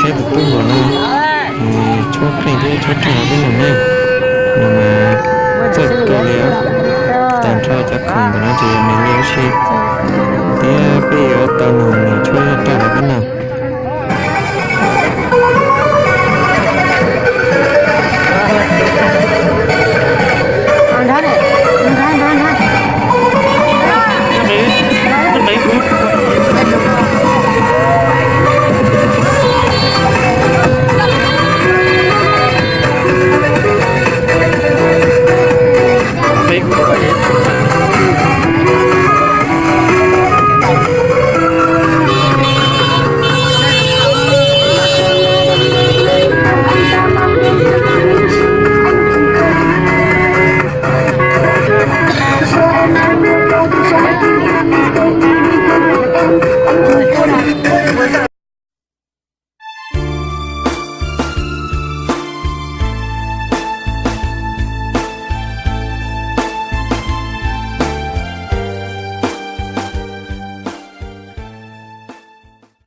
Saib tus tub hluas no, nws tshuab qeej thiab tshuab raj rau peb mloog ne, nws mas txawj kawg li os. Tag nrho cov khoom ntawm no ces yog nws li tab sis, thiab peb yuav tau mloog nws tshuab raj rau peb mloog.